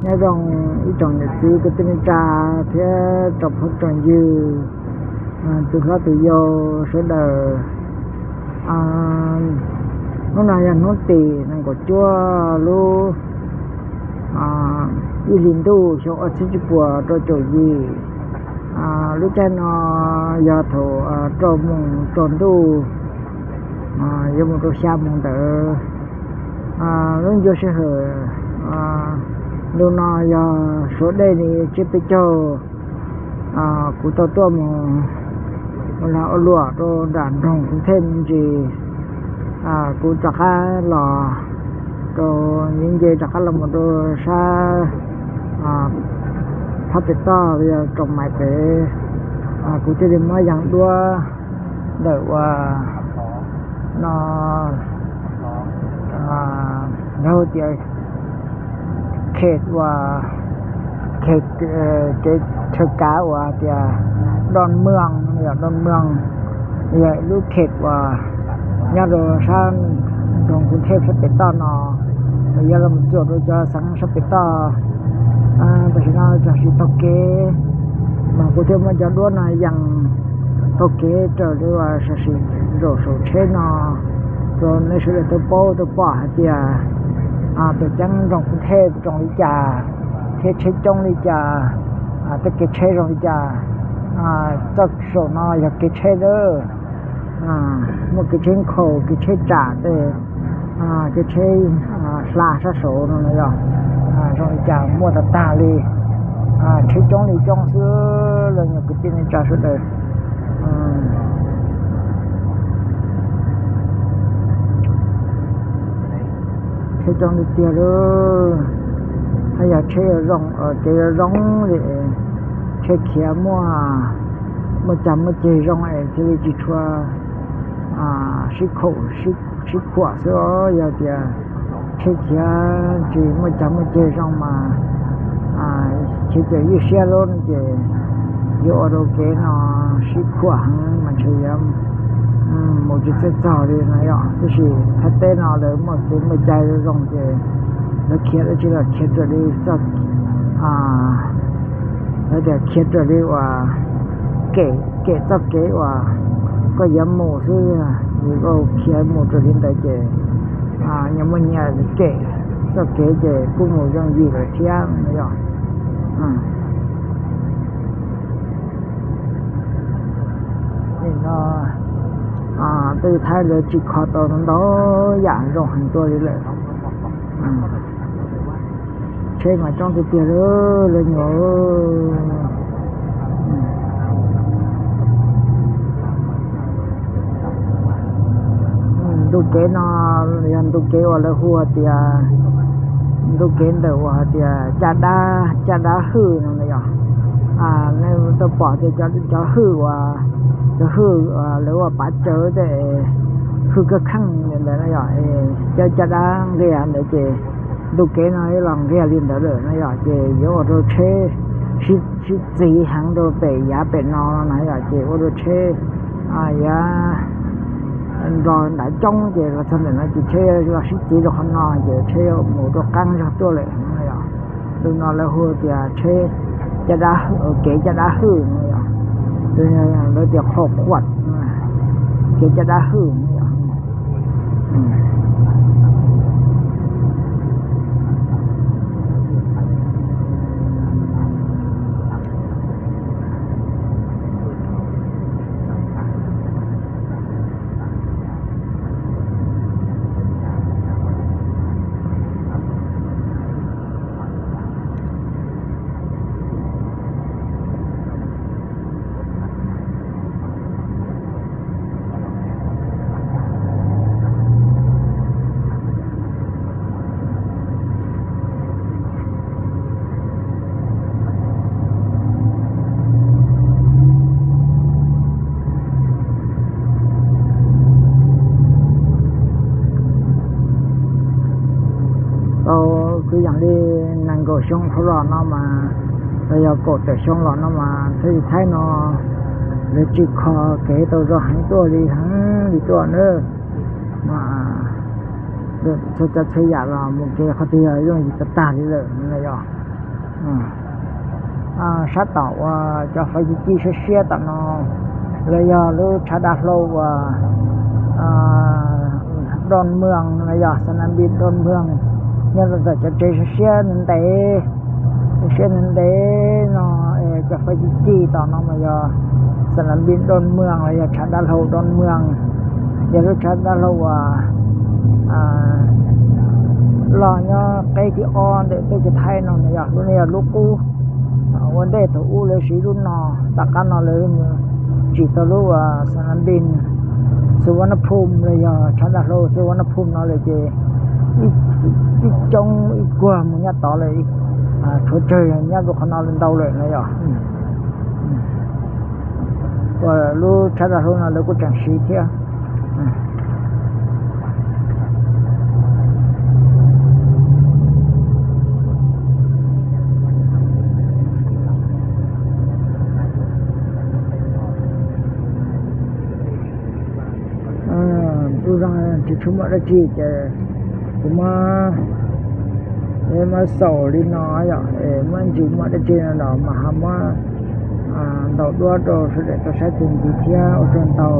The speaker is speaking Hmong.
Nyob zoo ib tsoom niam txiv kwv tij neej tsa thiab tsoom phooj tsoom ywg, tus hlob tus yau sawv daws. Hnub no yog hnub tim nees nkaum cuaj lub ib hlis ntuj xyoo ob txhiab tsib puas rau caum yim. Lub caij no yog thaum rau moos tsaus ntuj yuav mus rau xya moos ntawd. Lub ncua sij hawm ntu no yog suav dej li tsiab peb caug. Kuv tau tuaj mus ua lag ua luam rau nram nroog Khuv Thej me ntsis. Kuv rov qab los rau nce nce rov qab los mus rau sab phab pem toj yog Roos Mais pem. Kuv thiaj li muab yees duab ntawm uas no lawv tias khet uas, khet, kev chaw kav uas hais tias Doo Moos, Doo Moos yog ib lub khet uas nyob rau sab nroog Khuv Thej sab pem toj no, yog los txuas rau cov xeev sab pem toj. Tam sim no tam sim taug kev, mas kuv thiaj muab cov duab no yees taug kev raws li uas sam sim zaum saum tsheb no, rau nej sawv daws tau paub tau pom hais tias pem ceeb nroog Khuv Thej zoo li cas, thiab tsheb coob li cas, tej kev tsheb zoo li cas. Txoj saum no yog kev tsheb lawm, muaj kev tsheb nkhaus, kev tsheb tsam tej, kev tsheb hla sab saud no yog zoo li cas muaj tag tag li. Tsheb coob li coob xwb, leej nyuag kwv tij neej tsa sawv daws. Tsheb coob li tiag lawm, haj yam tsheb yuav zoo, kev yuav zoo li, tsheb khiav muaj, muaj cag muaj ceg zoo es thiaj li tsis tshua sib khuam, sib khuam xwb. Yog tias tsheb khiav tsis muaj cag muaj ceg zoo mas khiav ces ywj siab lawm no ces yuav ua rau kev no sib khuam heev mas ntshe yuav mus tsis txawj txog li no yom. Tab sis thaj teb no lawv muaj kev muaj cai zoo zoo ces lawv khiav dab tsi los khiav raws li txoj, lawv tias khiav raws li uas kem, kem txoj kev uas koj yuav mus xwb, yog koj khiav mus raws li ntawd ces nyias muaj nyias kem txoj kev ces kuj mus yooj yim lawm thiab no yom. Nim no tej thaib lawv tsim kho tau ntau yam zoo heev tuaj li lawm. Tsheb mas coob tiag tiag li, lawv nyuam. Ntu kev no yog ntu kev uas lawv hu tias, ntu kev ntawm uas hais tias caj dab, caj dab hwj no na yom. Nej tau pom tias cov hwj uas, cov hwj lawv ua pav cawv tej, hwj kab kheej li ntawd na yom, cov caj dab nqia ntawd ces ntu kev no los nqia li ntawd lawm na yom, ces yuav ua rau tsheb sib txiv heev rau pem yav pem no na yom, ces ua rau tsheb yav nrog nram coob ces los txog ntawm no ces tsheb los sib txiv rau qhov no ces tsheb mus rau qab zog tuaj lawm no yom. Ntu no lawv hu tias tsheb caj dab, kev caj dab hwj no yom. Lawv tias qhov quaj, kev caj dab hwj no yom. Tau kwv yees li nees nkaum xyoo dhau los no mas, los yog kaum tawm xyoo los no mas thaj teb no lawv tsim kho kev tau zoo heev tuaj li heev li tuaj na. Mas txhua tsav txhua yam los mus kev qhov twg yog yooj yim tag tag li lawm no yom. Sab tom uas cov fais ci ci siab siab tom no, los yog lub tshav dav hlau uas Doos Mws los yog Xas Nas Npis Doos Mws, nyob rau tom cov tsev siab siab ntev ntev, siab ntev ntev no, cov fais ci ci tom no mas yog Xas Nas Npis Doos Mws los yog tshav dav hlau Doos Mws, yog lub tshav dav hlau uas loj nyob qeb thib ob ntawm teb chaws Thaib no na yog lub no yog lub qub. Ua ntej thaum ub lawv siv lub no, tom qab no lawv tsim tau lub uas Xas Nas Npis Xus Vas Nas Phum los yog tshav dav hlau Xus Vas Nas Phum no lawm ces ib coob ib kuag mus nyob tod lawm, tshuav tsawg nyob rau qhov no ntau lawm na yog. Uas lub tshav dav hlau no lawv kuj tseem siv thiab. Lub zog tsis tshua muaj dab tsi ces kuv muab, muab xaus li no yom, muab ntsis muaj dab tsi no los mas ho muab ntaus duab rau sawv daws tau saib txuas ntxiv thiab ua tsaug ntau.